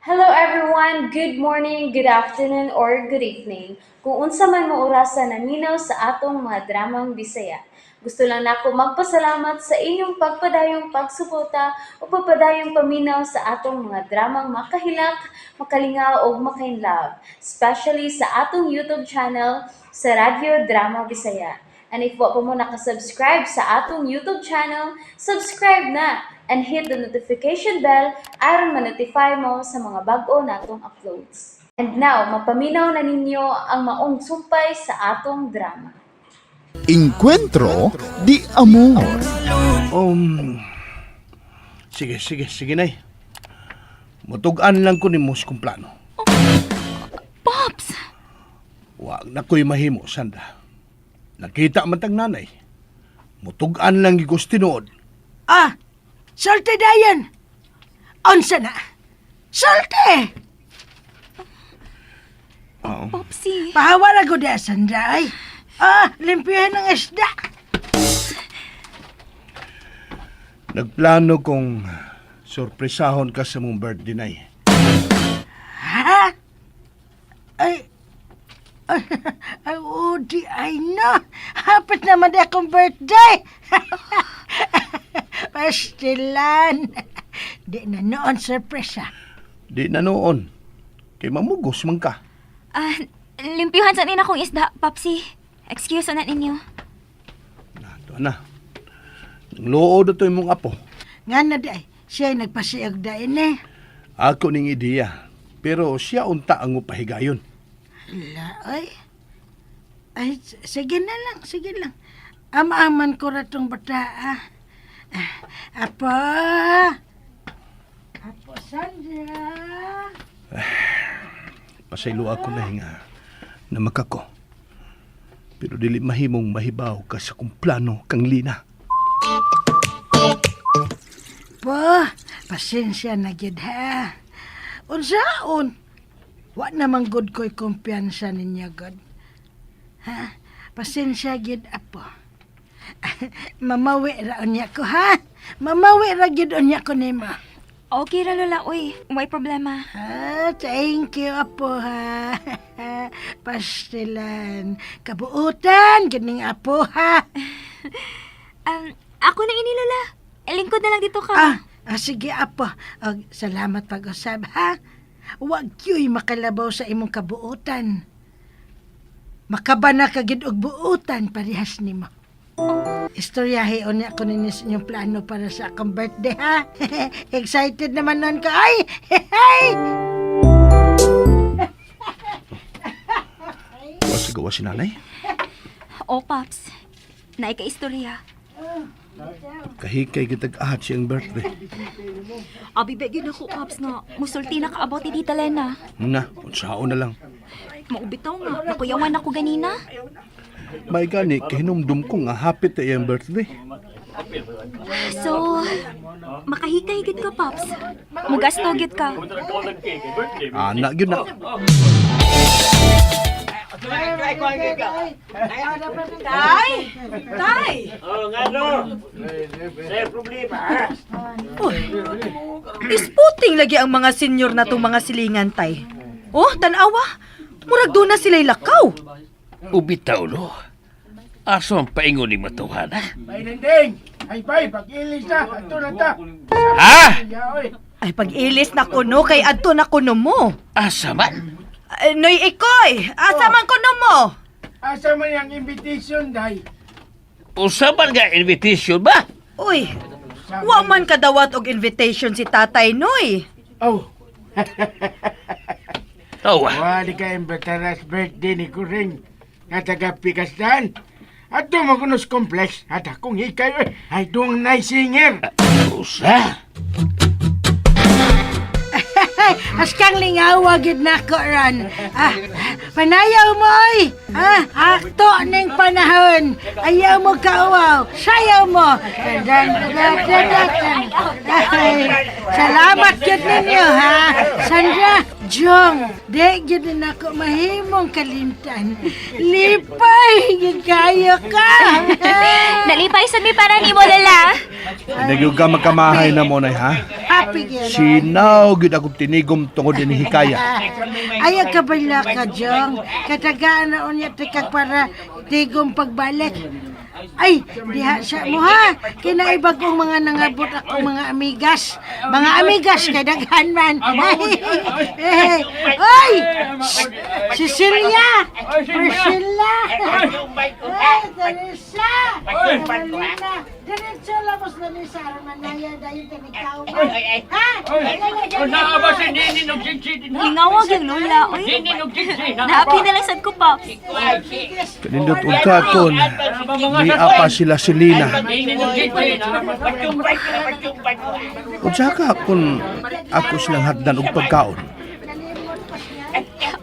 Hello everyone! Good morning, good afternoon, or good evening. Kung unsa man mo orasa naminaw sa atong mga dramang Bisaya. Gusto lang nako magpasalamat sa inyong pagpadayong pagsuporta o pagpadayong paminaw sa atong mga dramang makahilak, makalingaw ug makainlove, especially sa atong YouTube channel sa Radyo Drama Bisaya. And if wa pa mo nakasubscribe sa atong YouTube channel, subscribe na and hit the notification bell aron ma-notify mo sa mga bag-o natong uploads. And now, mapaminaw na ninyo ang maong sumpay sa atong drama. Encuentro di Amor. Sige, sige, sige, Nay. Mutugan lang ko nimo sa kong plano. Pops! Wag na ko'y mahimo, Sandra. Nakita man tag nanay. Mutugan lang gigos tinuod. Ah, sulti dayon. Unsa na? Sulti! Oo. Popsy! Pahawa ra gud ya, Sandra ay. Ah, limpihan ng isda. Nagplano kong sorpresahon ka sa mong birthday, Nay. Ha? Ay, ay, ay, oh, di ay no. Hapit naman di akong birthday. Pastilan. Di na noon surprise ah. Di na noon. Kay mamugos man ka. Ah, limpyuhan sa nina kong isda, Popsy. Excuse na ninyo. Nato na. Nangluod na to imong apo. Nga na di ay, siya ay nagpasiyag dain eh. Ako ning ideya. Pero siya unta ang mupahigayon. Ala, ay. Ay, sige na lang, sige lang. Ama-aman ko ra tong bata, ah. Ah, Apo! Apo, Sandra! Pasaylo ako na nga na makako. Pero dili mahimong mahibaw ka sa kong plano kang Lina. Po, pasensya na gid ha. Unsaon? Wa naman gud ko'y kumpiyansa ninyo, God. Ha? Pasensya gid, apo. Mamawi ra unya ko, ha? Mamawi ra gid unya ko nimo. Okay ra, Lola. Uy, may problema. Ah, thank you, apo, ha. Pastilan. Kabuutan, ganing apo, ha. Ako na ini, Lola. Lingkod na lang dito ka. Ah, ah sige, apo. Og, salamat pag-usab, ha. Huwag yu'y makalabaw sa imong kabuutan. Makabana ka gid og buutan parehas nimo. Istoryahe unya ko ninyo sa inyong plano para sa akong birthday, ha? Excited naman nun ka. Ay! Hey! Wa sa gawa si nanay. Oh, Pops. Naay ka istorya. Kahikay kitag ahat siyang birthday. Abi, begin ako, Pops, nga. Musulti na ka about ni Tita Lena. Na, unsaon na lang. Maubitaw nga. Nakuyawan ako ganina. May gani, kahinumdum ko nga hapit na iyang birthday. So, makahikay gid ka, Pops. Mugasto gid ka. Anak yun na. Tay! Tay! Oh, nga no. Sa problema, ha? Uy, isputing lagi ang mga senyor na tong mga silingan, tay. Oh, tanawa. Murag doon na sila'y lakaw. Ubitaw, no? Aso ang paingon ni matuhan, ha? Bay nanding! Ay bay, pag-ilis na! Ato na ta! Ha? Yaoy! Ay, pag-ilis na kuno kay adto na kuno mo. Asa man? Ay, Noy Ikoy, asa man kuno mo? Asa man yung invitation, day? Usa man nga invitation ba? Uy, wa man kadawat og invitation si Tatay Noy. Oh, Tawa. wali ka imbitaras birthday ni Kuring. Nga taga Pikasdan. Ato magunos complex at akong hikay oy. Ay dong nice singer. Usa? Askang lingawa gid nako ron. Ah, panayaw mo oy. Ah, akto ning panahon. Ayaw mo kauwaw. Sayaw mo. Dan, dan, dan, dan, dan. Ay, salamat gid ninyo ha. Sandra, Jong, di gyud na nako mahimong kalimtan. Lipay gyud kayo ka. Nalipay sad mi para nimo, Lola. Nagyug ka magkamahay na mo, Nay, ha? Happy gyud. Sinaw gyud akong tinigom tungod ni hikaya. Ayaw ka bala ka, Jong. Katagaan na unya tikag para tigom pagbalik. Ay, diha siya mo ha. Kinaibag kong mga nangabot ako mga amigas. Mga amigas kay daghan man. Ay, eh, ay! Shh! Cecilia! Priscilla! Ay, Teresa! Carolina! Diretso labos na ni Sarah Manaya dahil kanikaw. Ha? Naa ba si Nini ng Jinji din ha? Lingawag yung Lola, oy. Nini ng Jinji na. Naapi na lang sad ko, Pops. Kanindot unta kon niapa sila si Lina. Nini ng Jinji na. Unsa ka kung ako silang hatdan og pagkaon?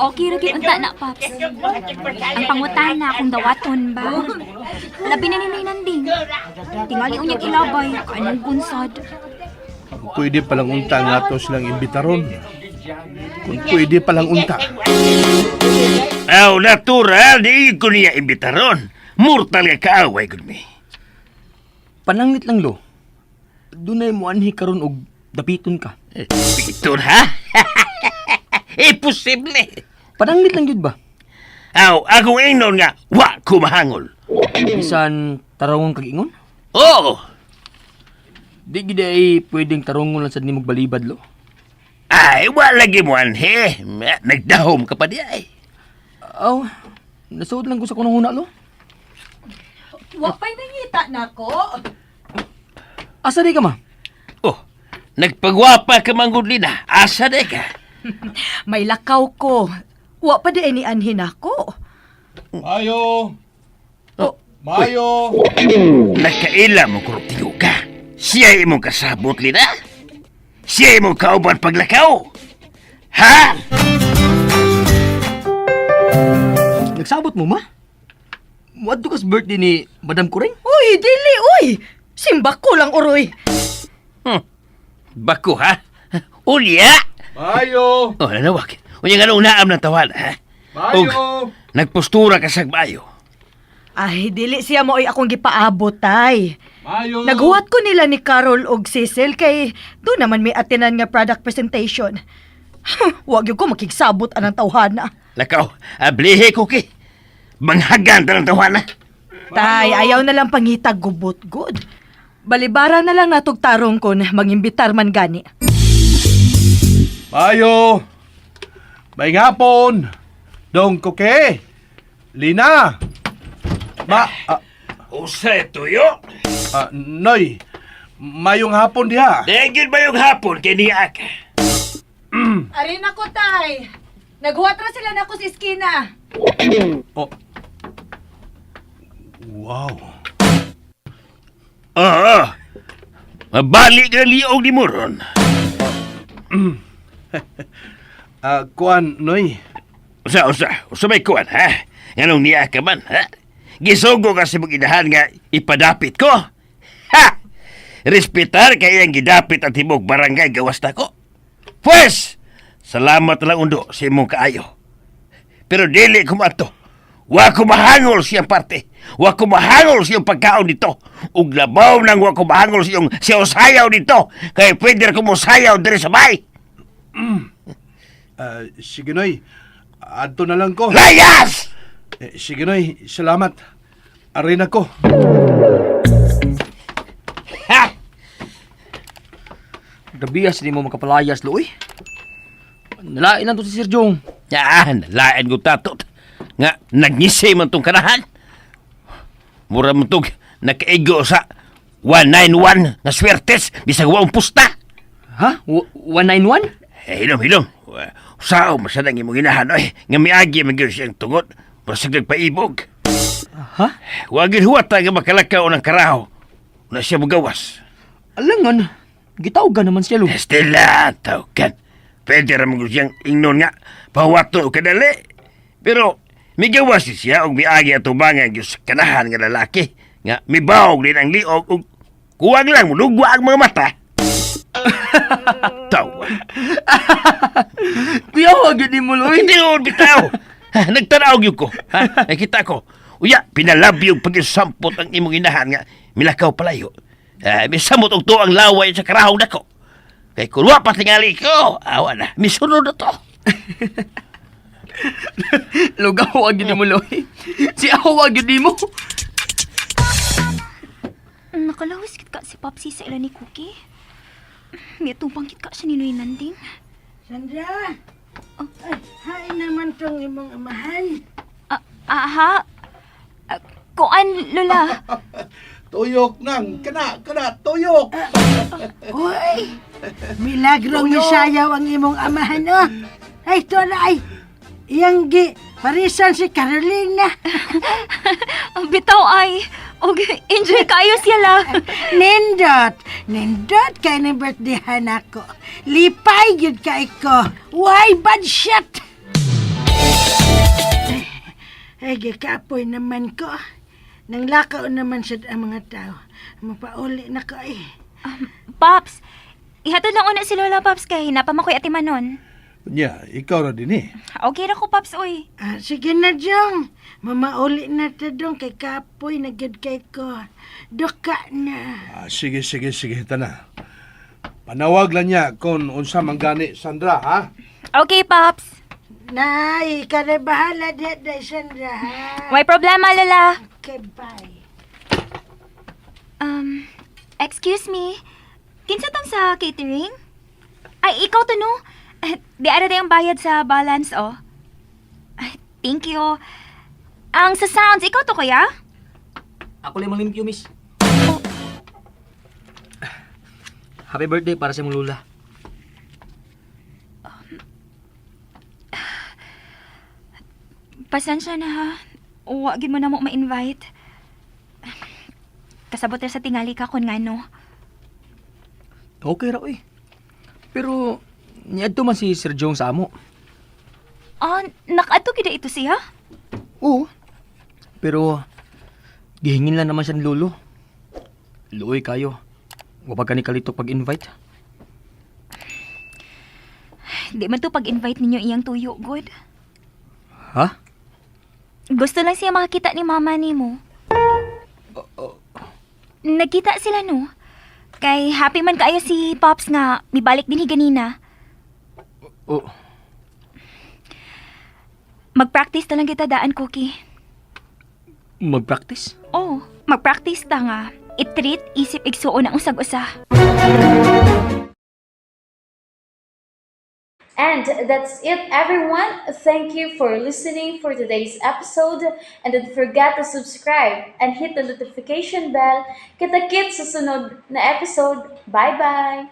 Okay ra gyud unta na, Pops. Ang pangutana kung dawaton ba. Labi na ni Nay Nanding. Tingali unyag ilabay, kanang gunsad. Kung pwede palang unta nga ato silang imbitaron. Kung pwede palang unta. Aw, natural, di ko niya imbitaron. Mortal nga kaaway gud mi. Pananglit lang lo. Dunay mo anhi karon og dapiton ka. Eh, Piton, ha? Imposible. Pananglit lang gyud ba? Aw, akong ingnon nga, wa ko mahangol. Bisan tarongon kag ingon? Oo. Di gid ay pwedeng tarongon lang sad nimo balibad lo. Ay, wa lagi mo anhi. Nagdahom ka pa di ay. Aw, nasuod lang ko sa kunong huna lo. Wa pa'y nangita nako. Asa di ka ma? Oh, nagpagwapa ka man gud Lina. Asa di ka? May lakaw ko. Wa pa di ay ni anhin ako. Mayo! Oh, Mayo! Nakaila mo koruptiyo ka. Siya imong kasabot, Lina. Siya imong kauban paglakaw. Ha? Nagsabot mo ma? Muadto kas birthday ni Madam Kuring? Uy, dili, uy! Simba ko lang, uroy. Bako, ha? Ulya! Mayo! Oh, nanawag. Unya nga nung naam ng tawad, ha? Mayo! Nagpostura ka sa bayo. Ay, dili siya mo ay akong gipaabot, tay. Mayo! Naghuwat ko nila ni Carol og Cecil kay doon naman may atinan nga product presentation. Wag yun ko makigsabot anang tawhana. Lakaw, ablihe ko ki. Manghagan ta ng tawana. Tay, ayaw na lang pangitag gubot good. Balibara na lang natog tarong kon mangimbitar man gani. Mayo! May hapon! Dong Koke! Lina! Ma... ah, Usa tuyo. Noy! Mayong hapon diha. Dahil ba yung hapon kay niya ka? Arin ako, tay. Naghuwat ra sila nako sa iskina. Oh. Wow. Oo. Mabalik na liog ni Moron. Ah, kuan, Noy. Usa, usa. Usa may kuwan, ha? Nganong niya ka man, ha? Gisugo ka sa mong inahan nga ipadapit ko. Ha! Respetar kay ang gidapit at himog barangay gawas na ko. Pwes, salamat lang undo sa imong kaayo. Pero dili ko mato. Wa ko mahangol siyang parte. Wa ko mahangol siyang pagkaon dito. Ug labaw nang wa ko mahangol siyang siya sayaw dito. Kay pwede ra ko mo sayaw diri sa bay. Ah, sige, Noy. Adto na lang ko. Layas! Eh, sige, Noy. Salamat. Arin ako. Ha! Grabe di mo makapalayas lo oy. Nalain lang to si Sir Jong. Yan, lain ko tatot. Nga, nagngisi man tong kanahan. Mura man tong nakaigo sa 191 nga swertes, bisag waong pusta. Ha? 191? Eh, hilom, hilom. Sao, masanang imong inahan, oy. Nga miagi man gyud siyang tungot, basag nagpaibog. Ha? Wagin huwat nga makalakaw ng karaho. Na siya mugawas. Alangan. Gitawgan naman siya lo. Estela, tawkan. Pwede ra mo siyang ingnon nga, pawato o kadali. Pero, migawas si siya og miagi at tubangan gyud sa kanahan nga lalaki. Nga, mibawog din ang liog og kuwang lang, mulugwa ang mga mata. Tawa. Kuyawa gyud nimo, Loy. Tinuod bitaw. Ha, nagtanaw gyud ko. Ha, nakita ko. Uya, pinalabyo pagisampot ang imong inahan nga milakaw palayo. Ah, misamot og tuang laway sa karahong dako. Kay kun wa pa tingali ko, awa na, misunod na to. Lugaw gyud nimo, Loy. Si awa gyud nimo. Nakalawis kit ka si Popsi sa ila ni Cookie. Mitupang kit ka siya ni Noy Nanding. Sandra! Ay, hain naman tong imong amahan. Ah, aha? Ah, kuan, Lola. Tuyok nang, kana, kana, tuyok. Uy! Milagrong misayaw ang imong amahan, oh! Ay, ito na ay! Iyang gi, parisan si Carolina. Bitaw ay. Okay, enjoy kayo siya la. Nindot! Nindot kay ni birthdayhan ako. Lipay gyud kay ko. Why bad shot? Ay, gikapoy naman ko. Nang lakaw naman sad ang mga tao. Mapauli na ko eh. Pops, ihatod lang una si Lola, Pops, kay napamakoy ati Manon. Nya, ikaw ra din eh. Okay ra ko, Pops, uy. Ah, sige na, Jong. Mamauli na ta dong kay kapoy na gyud kay ko. Duka na. Ah, sige, sige, sige, tana. Panawag lang niya kung unsa man gani Sandra, ha? Okay, Pops. Nay, ikaw na bahala diha, day, Sandra, ha? May problema, Lola. Okay, bye. Excuse me. Kinsa tong sa catering? Ay, ikaw to, no? Eh, di ara ang bayad sa balance, oh. Ay, thank you. Ang sa sounds, ikaw to, kuya? Ako lang manglimpyo, miss. Happy birthday para sa imong lula. Pasensya na, ha. Wa gid mo na mo ma-invite. Kasabot ra sa tingali ka kun ngano. Okay ra oy. Pero niadto man si Sir Jong sa amo. Ah, nakaadto gid ito siya? Oo. Pero gihingin lang naman siya ni Lolo. Luoy kayo. Wa pa gani kalitok pag-invite. Di man to pag-invite ninyo iyang tuyo, good. Ha? Gusto lang siya makakita ni mama nimo. Nagkita sila no. Kay happy man kaayo si Pops nga mibalik din ganina. Oo. Mag-practice na lang kita daan, Cookie. Mag-practice? Oh, mag-practice ta nga. I-treat isip igsuon ang usag-usa. And that's it, everyone. Thank you for listening for today's episode. And don't forget to subscribe and hit the notification bell. Kita-kits sa sunod na episode. Bye-bye!